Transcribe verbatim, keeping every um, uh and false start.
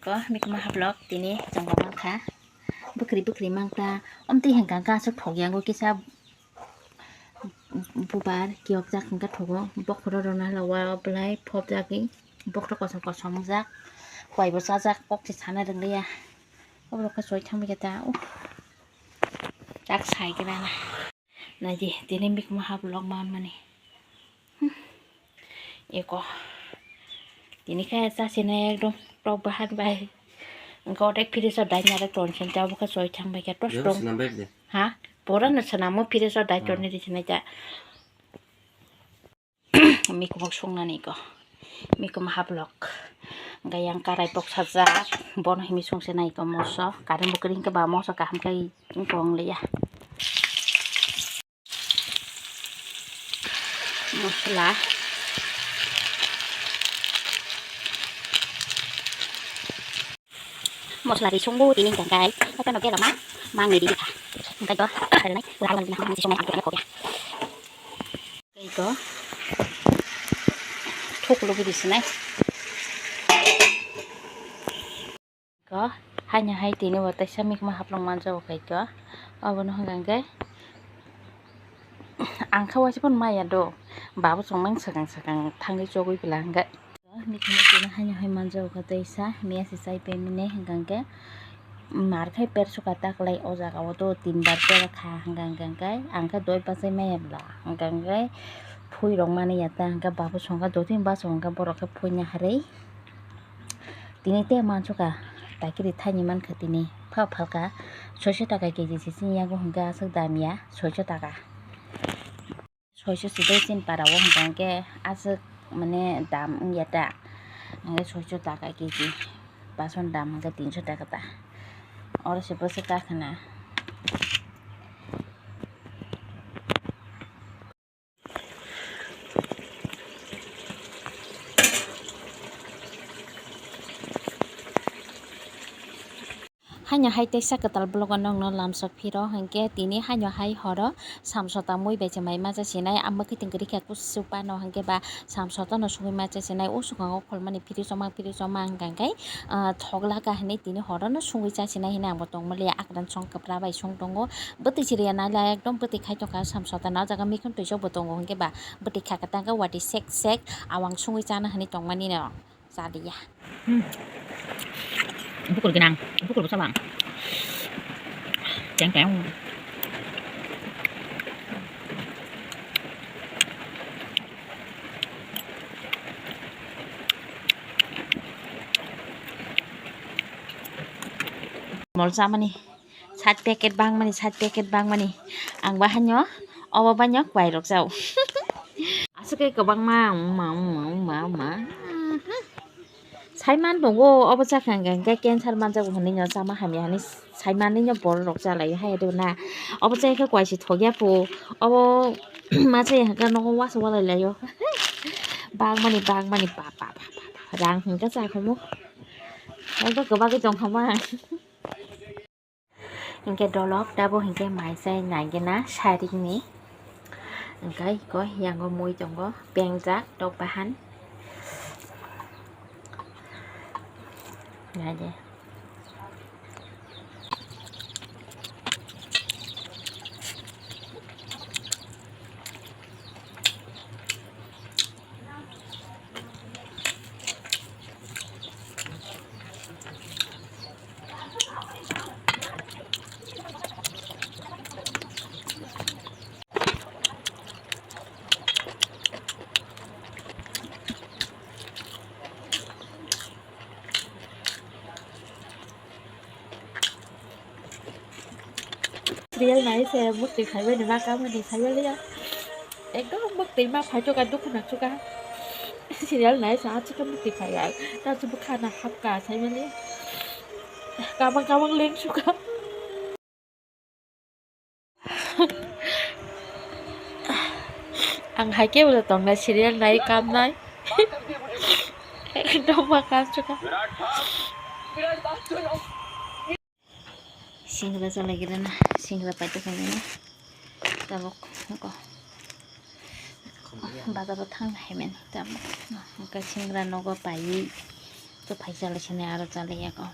Ko mikma hablok tini chwng bo mankha. Bwkrwi bwkrwi mankha. Omtwi hwnkha hwnkha aswk thokya wngwi kisa bubar kiyokjak hwnkha thogo. Bokhorok rwna hala o belai phobjagwi. Bokhorok kosom kosom wngjak. Kuaibo chajak kok se sana rwngya. Oborok khe choi thangbai khe ta. Uff. Tak sai khe nana. Naidi, tini mikma hablok manmani. Hmm. Eko. Tini khe chasinai ekdom tok bahan bai. Engko otek fridge o dai nare ton sen ta bokhe choi thang bai khe tos Yo, tong. Sinam bai de. Ha? Pura no sanamo fridge o dai ton ni di sinai ta. Mikmok sungnani ko. Mikma hablok. Gayang karai boksajak. Bono himi sungse nai ko moso. Kare bukring ke ba moso kaham kai wng liya. Mosla. Mosla ri songbo tini hwnkha khe, haikhe no kela ma, mang ni ri kha. Hwnkhe to, kharinai, pura wng nang song ang khe khobya. Tei to, thuk lugi di sinai. Ko, haino hai tini bo teisa mikma hablok manjago khaito. Obono hwnkha khe, ang kha waisa phano maya do, babo chwng mang swkang swkang thangwi chogwi pila hwnkhe. Mikma tini haino hai manjago kha teisa, miya se chai pemine hwnkha khe, mar khai per suka ta kwlai o jaga o do tin bar per kha hwnkha hwnkha khe, ang khe doi bachai maya bla hwnkha khe, phui rok mani ya ta hwnkha babo songkha dotini baso hwnkha borok khe phuina harwi. Tini tei mansuka takiri thaini mankha tini pha phalka soiso taka keji se chini yago hwnkhe aswk dam ya soiso taka. Soiso se tei chini para o hwnkha hwnkhe aswk mane dam wngya ta hwnkhe soiso taka keji bason dam hwnkhe tinso taka ta oro se bwswk kakhwna. Haino hai teisa kwtal vlog o nokno lamsok phiro hwnkhe tini haino hai horo samsota mui bai se mai macha sinai a mwkhwtwng kwrwi khe kusu pano hwnkhe ba samsota no sugui macha sinai o swkango kholmani phiri choma phiri choma hwnkha khe thok laka hinwi tini horo no sugui cha sinai hinwi ang bo tongmani akran song kwpra bai song tongo. Bwtwi chiriya naila ekdom bwtwi khai tongkha samsota na o jaga mikhuntwi chokbo tongo hwnkhe ba bwtwi kha kwtang khe watwi sek sek awang sungwi chana hinwi tongmani no chaliya. Hmm. Bukur gwnang, bukur bwsa bang. Teng teng. Mol chamani. Sat packet bangmani, sat packet bangmani. Ang bahanyo, obo banyo kwai rok jao. Aswk khe kwbangma, ma, ma, ma, ma. Saiman tongo, obo chakha hwnkhe cancer manjago hinwi no chama hamya hinwi saimanwi no borok rok chalaio hai do na. Obo chai khe kwai se thokya pho, obo ma chai hwnkhe nogo uansuk walai laio. Bangmani, bangmani, pa, pa, pa, pa, pa. Rang hwnkhe cha khamu. Obo kwbagwi tongkha ma. Hingke dolok tabo hingke maisai naigena sarik ni. Hingke iko yango mui tongo pengjak tok bahan. Naide. Serial nai se mukti khaimani ma kamani saimaliya. Ekdom mukti ma phaichuka dukhu nangchuka. Serial nai se achukhe mukti khaiya. Ta chubu khana hapka saimaliya. Kamang kamang lengchuka. Ang hai khe ulo tongnai serial nai kamnai. Ekdom ma kamchuka. Singra chalai gana, singra paito khaimani. Tabuk ko bazar o thang hai mani tabuk. Hingke singra nogo paiwi Phai chalai sini aro chalai yago.